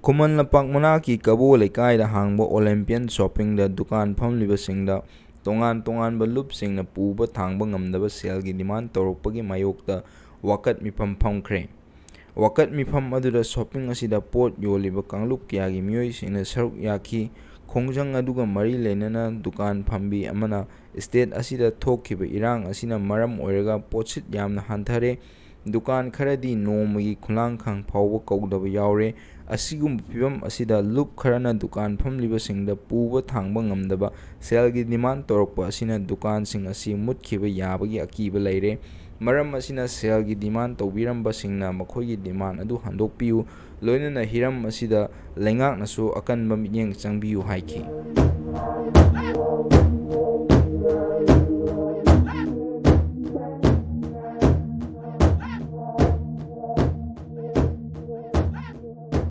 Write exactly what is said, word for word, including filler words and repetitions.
ꯈꯨꯃꯟ ꯂꯝꯄꯥꯛ ꯃꯅꯥꯛꯀꯤ ꯀꯕꯣ ꯂꯩꯀꯥꯏꯗ ꯍꯥꯡꯕ ꯑꯣꯂꯦꯝꯄꯤꯌꯟ ꯁꯣꯞꯄꯤꯡꯗ ꯗꯨꯀꯥꯟ ꯐꯝꯂꯤꯕꯁꯤꯡꯗ ꯇꯣꯉꯥꯟ ꯇꯣꯉꯥꯟꯕ ꯂꯨꯞꯁꯤꯡꯅ ꯄꯨꯕ ꯊꯥꯡꯕ ꯉꯝꯗꯕ ꯁꯦꯜꯒꯤ ꯗꯤꯃꯥꯟ ꯇꯧꯔꯛꯄꯒꯤ ꯃꯥꯌꯣꯛꯇ ꯋꯥꯀꯠ ꯃꯤꯐꯝ ꯐꯝꯈ꯭ꯔꯦ꯫ ꯋꯥꯀꯠ ꯃꯤꯐꯝ ꯑꯗꯨꯗ ꯁꯣꯞꯄꯤꯡ ꯑꯁꯤꯗ ꯄꯣꯠ ꯌꯣꯜꯂꯤꯕ ꯀꯥꯡꯂꯨꯞ ꯀꯌꯥꯒꯤ ꯃꯤꯑꯣꯏꯁꯤꯡꯅ ꯁꯔꯨꯛ ꯌꯥꯈꯤ꯫ ꯈꯣꯡꯖꯪ ꯑꯗꯨꯒ ꯃꯔꯤ ꯂꯩꯅꯅ ꯗꯨꯀꯥꯟ ꯐꯝꯕꯤ ꯑꯃꯅ ꯁ꯭ꯇꯦꯠ ꯑꯁꯤꯗ ꯊꯣꯛꯈꯤꯕ ꯏꯔꯥꯡ ꯑꯁꯤꯅ ꯃꯔꯝ ꯑꯣꯏꯔꯒ ꯄꯣꯠꯁꯤꯠ ꯌꯥꯝꯅ ꯍꯟꯊꯔꯦ꯫ ꯗꯨꯀꯥꯟ ꯈꯔꯗꯤ ꯅꯣꯡꯃꯒꯤ ꯈꯨꯂꯥꯡꯈꯥꯡ ꯐꯥꯎꯕ ꯀꯧꯗꯕ ꯌꯥꯎꯔꯦ꯫ ꯑꯁꯤꯒꯨꯝꯕ ꯐꯤꯕꯝ ꯑꯁꯤꯗ ꯂꯨꯞ ꯈꯔꯅ ꯗꯨꯀꯥꯟ ꯐꯝꯂꯤꯕꯁꯤꯡꯗ ꯄꯨꯕ ꯊꯥꯡꯕ ꯉꯝꯗꯕ ꯁꯦꯜꯒꯤ ꯗꯤꯃꯥꯟ ꯇꯧꯔꯛꯄ ꯑꯁꯤꯅ ꯗꯨꯀꯥꯟꯁꯤꯡ ꯑꯁꯤ ꯃꯨꯠꯈꯤꯕ ꯌꯥꯕꯒꯤ ꯑꯀꯤꯕ ꯂꯩꯔꯦ꯫ ꯃꯔꯝ ꯑꯁꯤꯅ ꯁꯦꯜꯒꯤ ꯗꯤꯃꯥꯟ ꯇꯧꯕꯤꯔꯝꯕꯁꯤꯡꯅ ꯃꯈꯣꯏꯒꯤ ꯗꯤꯃꯥꯟ ꯑꯗꯨ ꯍꯟꯗꯣꯛꯄꯤꯌꯨ, ꯂꯣꯏꯅꯅ ꯍꯤꯔꯝ ꯑꯁꯤꯗ ꯂꯩꯉꯥꯛꯅꯁꯨ ꯑꯀꯟꯕ ꯃꯤꯠꯌꯦꯡ ꯆꯪꯕꯤꯌꯨ ꯍꯥꯏꯈꯤ꯫